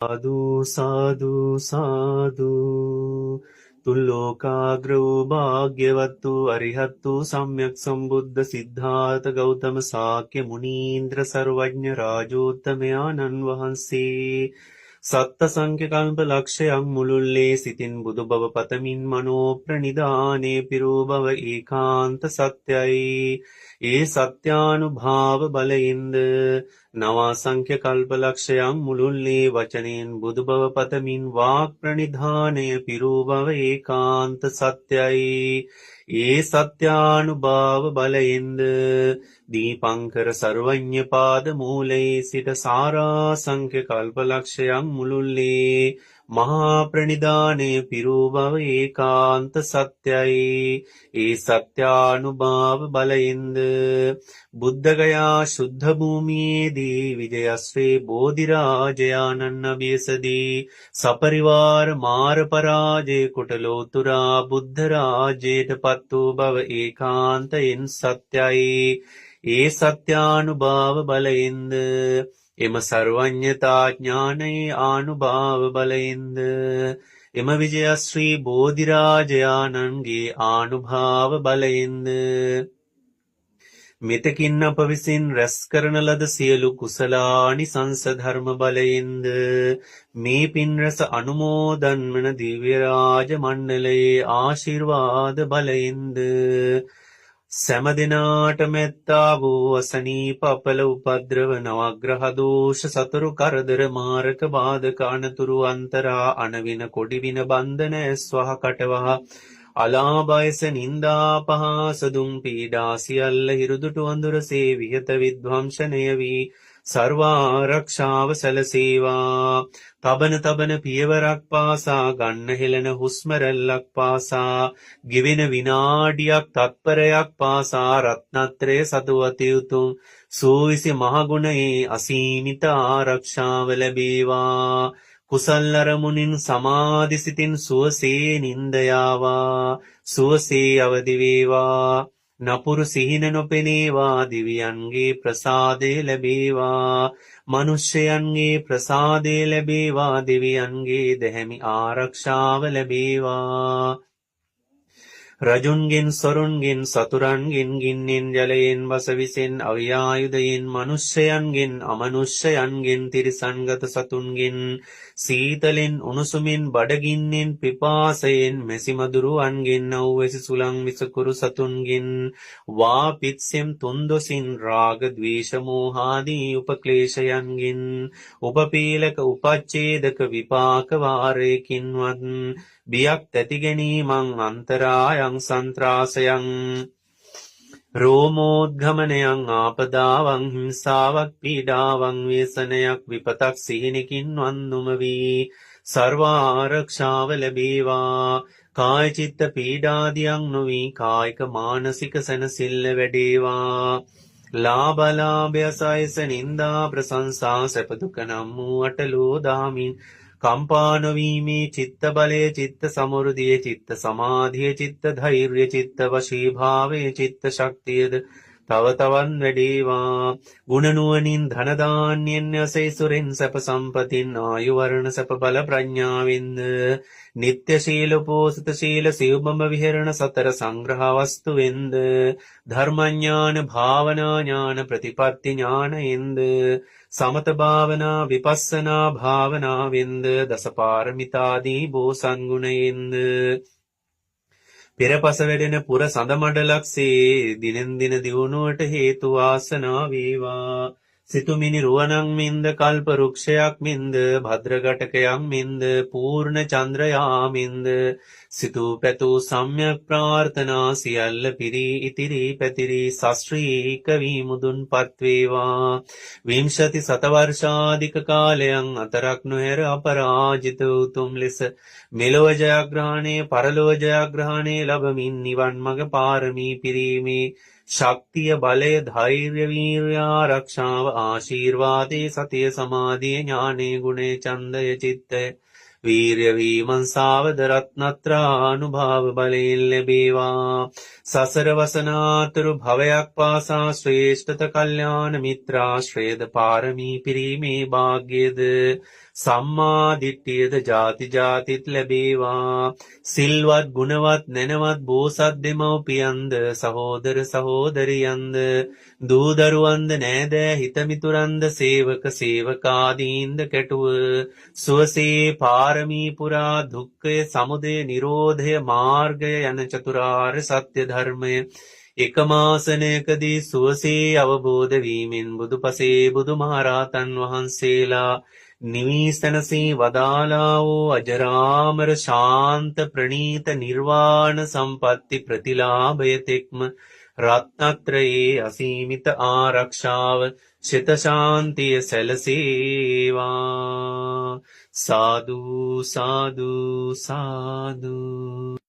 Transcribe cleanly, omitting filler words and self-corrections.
සාදු සාදු සාදු. තුන් ලෝකාග්‍ර වූ භාග්‍යවත් වූ අරිහත් වූ සම්්‍යක් සම්බුද්ධ සිද්ධාර්ථ ගෞතම ශාක්‍ය මුනීන්ද්‍ර සර්වඥ රාජෝත්තමයාණන් වහන්සේ සත්ත සංඛ්‍ය කල්ප ලක්ෂයක් මුළුල්ලේ සිතින් බුදු බව පතමින් මනෝ ප්‍රනිධානයේ පිරූ බව ඒකාන්ත සත්‍යයි. ඒ සත්‍යානුභාව බලයෙන්ද නවාසංඛ්‍ය කල්ප ලක්ෂයක් මුළුල්ලේ වචනයෙන් බුදු බව පතමින් වාක් ප්‍රනිධානය පිරූ බව ඒකාන්ත සත්‍යයි. ඒ සත්‍යානුභාව බලයෙන්ද දීපංකර සර්වඥ පාද මූලයේ සිට සාරාසංඛ්‍ය කල්ප ලක්ෂයක් මුළුල්ලේ මහා ප්‍රනිධානය පිරූ බව ඒකාන්ත සත්‍යයි. ඒ සත්‍යානුභාව බලයෙන්ද බුද්ධගයා ශුද්ධ භූමියේදී විජයශ්‍රී බෝධිරාජයාණන් අභියසදී සපරිවාර මාර පරාජය කොට ලෝතුරා බුද්ධ රාජ්‍යයට පත් වූ බව ඒකාන්තයෙන් සත්‍යයි. ඒ සත්‍යානුභාව බලයෙන්ද එම සර්වඥතා ඥානයේ ආනුභාව බලයෙන්ද එම විජයශ්‍රී බෝධිරාජයාණන්ගේ ආනුභාව බලයෙන්ද මෙතකින් අප විසින් රැස් කරන ලද සියලු කුසලානිසංස ධර්ම බලයෙන්ද මේ පින් රැස අනුමෝදන් වන දිව්‍ය රාජ මණ්ඩලයේ ආශිර්වාද බලයෙන්ද සෑම දෙනාටම ඇත්තා වූ අසනීප අපල උපද්‍රව නවග්‍රහ දෝෂ සතුරු කරදර මාරක බාධක අනතුරු අන්තරා අනවින කොඩිවින බන්ධන ඇස්වහ කටවහ අලාභයස නින්දා අපහාස දුම් පීඩා සියල්ල හිරුදුටු අඳුරසේ විහත විද්වංශනය වී සර්වාරක්ෂාව සැලසේවා. තබන තබන පියවරක් පාසා ගන්න හෙළන හුස්ම රැල්ලක් පාසා ගෙවෙන විනාඩියක් තත්පරයක් පාසා රත්නත්‍රය සතු අති උතුම් සූවිසි මහගුණයේ අසීමිත ආරක්ෂාව ලැබේවා. කුසල් අරමුණින් සමාධි සිතින් සුවසේ නින්ද යාවා. සුවසේ අවදි වේවා. නපුරු සිහින නොපෙනේවා. දිව්‍යයන්ගේ ප්‍රසාදය ලැබේවා. මනුෂ්‍යයන්ගේ ප්‍රසාදය ලැබේවා. දෙවියන්ගේ දැහැමි ආරක්ෂාව ලැබේවා. රජුන්ගෙන් සොරුන්ගෙන් සතුරන්ගෙන් ගින්නෙන් ජලයෙන් වසවිසෙන් අවියායුධයෙන් මනුෂ්‍යයන්ගෙන් අමනුෂ්‍යයන්ගෙන් තිරිසන්ගත සතුන්ගෙන් සීතලෙන් උණුසුමින් බඩගින්නෙන් පිපාසයෙන් මැසිමදුරුවන්ගෙන් අව්වැසි සුළං විසකුරු සතුන්ගෙන් වා පිත්සෙම් තුන්දොසින් රාග ද්වේෂ මෝහාදී උපක්ලේශයන්ගෙන් උපපීලක උපච්ඡේදක විපාක වාරයකින්වත් බියක් තැති ගැනීමං අන්තරායං සන්ත්‍රාසයං රෝමෝද්ගමනයං ආපදාවන් හිංසාවක් පීඩාවන් ව්‍යසනයක් විපතක් සිහිනකින්වත් නොමවී සර්වාරක්ෂාව ලැබේවා. කාය චිත්ත පීඩාදියන් නොවී කායික මානසික සැනසෙල්ල වැඩේවා. ලාභ අලාභ අසයස නින්දා ප්‍රශංසා සැප දුක නම් වූ අටලෝ දහමින් කම්පා නොවීමේ චිත්ත බලය චිත්ත සමෘද්ධිය චිත්ත සමාධිය චිත්ත ධෛර්ය චිත්ත වශීභාවය චිත්ත ශක්තියද තව තවත් වැඩේවා. ගුණ නුවණින් ධන දාන්‍යයෙන් අසයිසුරෙන් සැප සම්පතින් ආයු වර්ණ සැප බල ප්‍රඥාවෙන්ද නිත්‍ය ශීල උපෝසත ශීල සිව්බඹ විහරණ සතර සංග්‍රහ වස්තුවෙන්ද ධර්මඥාන භාවනා ඥාන ප්‍රතිපත්ති ඥානයෙන්ද සමත භාවනා විපස්සනා භාවනාවෙන්ද දසපාරමිතාදී බෝසත් ගුණයෙන්ද පෙරපස වැඩෙන පුර සඳ මඩලක්සේ දිනෙන් දින දියුණුවට හේතු වාසනා වේවා. සිතුමිනි රුවනක් මෙන්ද කල්ප වෘක්ෂයක් මෙන්ද භද්‍ර ඝටකයක් මෙන්ද පූර්ණ චන්ද්‍රයා මෙන්ද සිතූ පැතූ සම්‍යක් ප්‍රාර්ථනා සියල්ල පිරී ඉතිරී පැතිරී ශස්ත්‍රීක වී මුදුන්පත් වේවා. විංශති සතවර්ෂාධික කාලයන් අතරක් නොහැර අපරාජිත උතුම් ලෙස මෙලොව ජයග්‍රහණය පරලොව ජයග්‍රහණය ලබමින් නිවන් මඟ පාරමී පිරීමේ ශක්තිය බලය ධෛර්ය වීර්ය ආරක්ෂාව ආශිර්වාදේ සතිය සමාධිය ඥානය ගුණය ඡන්දය චිත්තය වීර්ය විමර්ශාවද රත්නත්‍රානුභාව බලයෙන් ලැබේවා. සසර වසනාතුරු භවයක් පාසා ශ්‍රේෂ්ඨත කල්යාණ මිත්‍රාශ්‍රයද පාරමී පිරීමේ භාග්‍යද සම්මා දිට්ඨියද ජාති ජාතිත් ලැබේවා. සිල්වත් ගුණවත් නැනවත් බෝසත් දෙමව්පියන්ද සහෝදර සහෝදරියන්ද දූ දරුවන්ද නෑදෑ හිතමිතුරන්ද සේවක සේවකාදීන්ද කැටුව සුවසේ පාරමී පුරා දුක්ඛය සමුදය නිරෝධය මාර්ගය යන චතුරාර්ය සත්‍ය ධර්මය එකම ආසනයකදී සුවසේ අවබෝධ වීමෙන් බුදුපසේ බුදුමහරහතන් වහන්සේලා නිවී සැනසී වදාළා වූ අජරාමර ශාන්ත ප්‍රණීත නිර්වාණ සම්පatti ප්‍රතිලාභය තෙක්ම රත්නත්‍රයේ අසීමිත ආරක්ෂාව සිත ශාන්තිය සැලසේවා. සාදු සාදු සාදු.